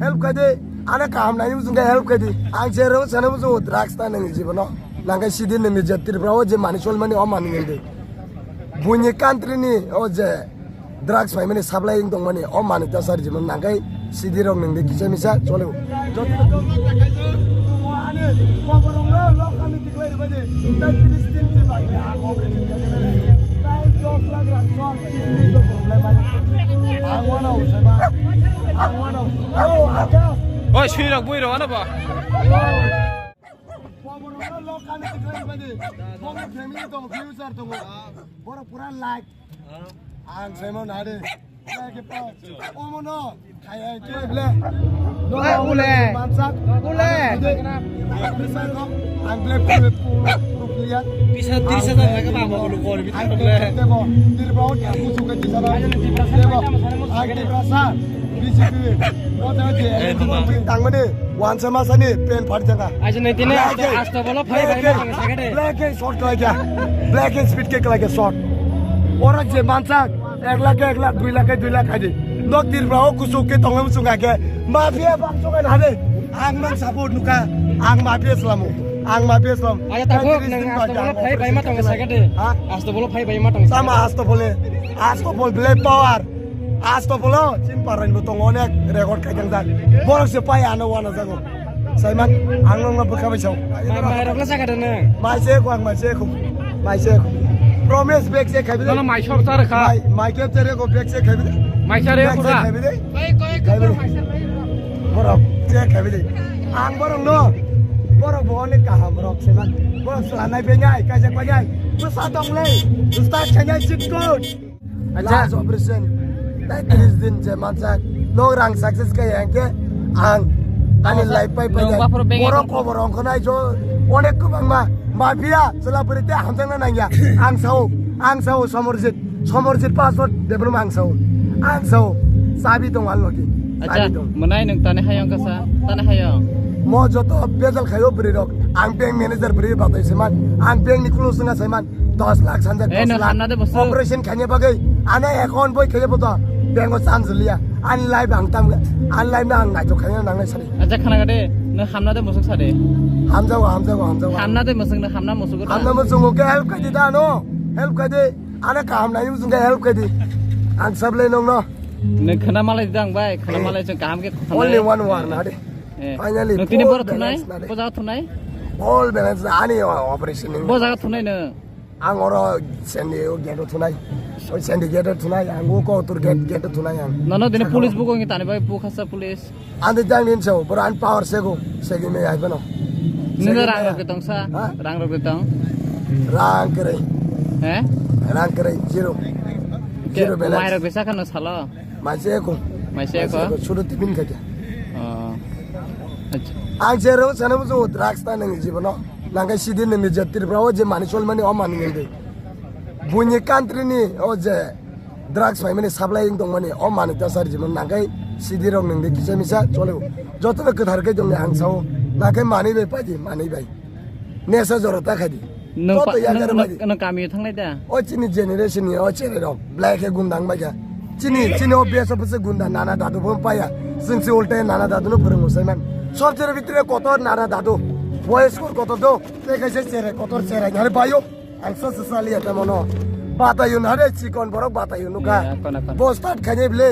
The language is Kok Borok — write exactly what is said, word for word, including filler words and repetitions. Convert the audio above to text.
Help khai di. Ana kaham nai muchung khe help khai di. Ang je rw sana muchung drugs ta nang jibono. Nang khe sidi nang je Tripura o je mani sol mani o mani nang di. Buini country ni o je drugs pai mani supply wng tong mani o mani ta sar jibono nang khe sidi rok nang di kisa misa chole. Oi, sui rok, bui rok, ano ba? Borok pura light. Ang Simon Hade. Omono. Ule. Ule. Ule. Ang ble pure pure pure clear. Bisa tiris hajar lagi mah mau lu kor. Ang ble debo. Tirbao aku suka di sana. Debo. Ang Tiprasa. B J P. Tangmani. Wansa masani pen phari jaka. Aja nai tine asto bolo phai phai ma tong sakade. Black and short khlai kya? Black and speed ke khlai kya short? Ora je mansak ek lakh ek lakh dui lakh dui lakh haji. Nok dir brao kusuk ke tongem sunga ke. Mafia bang sunga na de. Ang mang support nuka. Ang mafia selamu. Ang mafia selam. Aja tabuk nang asto bolo phai phai ma tong sakade. Ha? Asto bolo phai phai ma tong. Sama asto bole. Asto bol black power. Asto bolo chin paran bo tong onek record kai jang jang. Borok se pai ano wana jago. Saiman, ang nongno bwkha bai sao. Mai, mai rok le jaga de nang. Mai se ko, ang mai se ko. Mai se ko. Promise bag se khabi de. Nono mai sor sar kha. Mai, mai ke tere ko bag se khabi de. Mai sar e kura. Khabi de. Khabi de. Borok se khabi de. Ang borok no. Borok bo onek kaham borok saiman. Borok sala nai be nai, kaisa ko nai. Bwsa tong le. Bwsa khainai chit ko. Acha. Last operation. Tei tris din je mansak. Nok rang success kaya hingke ang ani life pai pai. Borok khobor ongkho nai jo onek kwbangma mafia chwla puri te hamjakna nangya. Ang sao, ang sao Somorjit. Somorjit passport develop ang sao. Ang sao. Sabi tong ang logi. Acha, mwnai nwng tani hayong kasa, tani hayong. Mo joto bejal khayo bwrwi rok. Ang bank manager bwrwi batai saiman. Ang bank ni close wngna saiman. Dos lakh sanjak, eh, dos lakh. Operation khaina bagwi ano account boi khaina boto bank o chance liya. Ani life ang tam, ani life no ang naithok khaina nangnai sari. Acha khana gade, no hamna de musuk sade. Hamjago, hamjago, hamjago. Hamna de musuk no, hamna musuk. Hamna musuk ke help khai di da no. Help khai di. Ano kaham nai musuk ke help khai di. Ang sablai nong no. No khana malai dang bai, khana malai jeng kaham ke khana. Only one war na de. Eh. Finally, no tini boro thunai, bojaga thunai. All balance na ani operation. Bojaga thunai no. Ang oro Sandy o gate o thunai. Oi Sandy gate o thunai, ang o Kotor gate, gate o thunai ang. Nono dini police buko ngi tani bai bukhasa police. Ande jang din so, bro an power sego, segi me ai bano. Nino rang rok tong sa, ha? Rang rok tong. Rang kere. He? Rang kere zero. Zero balance. Mai rok bisa kan salo. Mai se ko. Mai se ko. Sudo tipin khaja. Oh. Acha. Ang je ro sana musu drugs ta nang jibono. Nang kai sidi nang je Tripura o je mani sol mani o mani nang de. Buini country ni o je drugs pai mani supply ing tong mani o mani ta sar jibono nang kai sidi rok nang de kisa misa chole. Joto no kwthar kai tong ang sao. Nang kai mani bai paji mani bai. Nesa jora ta khadi. Nung pa-, nung, nung, nung kami thanglai da? O chini generation ni o chere rok, black he gundang bai kha. Chini, chini o base office gunda nana dadu bo paya. Sing si ulte nana dadu no phwrwngo saiman. Sob chere bitire kotor nana dadu. Boys kor kotor do. Te kaise chere kotor chere nyare bayo. Ang sa sa sali eta mono. Batayo nare chikon borok batayo nuka. Ya, kona, kona. Bo start khanye ble.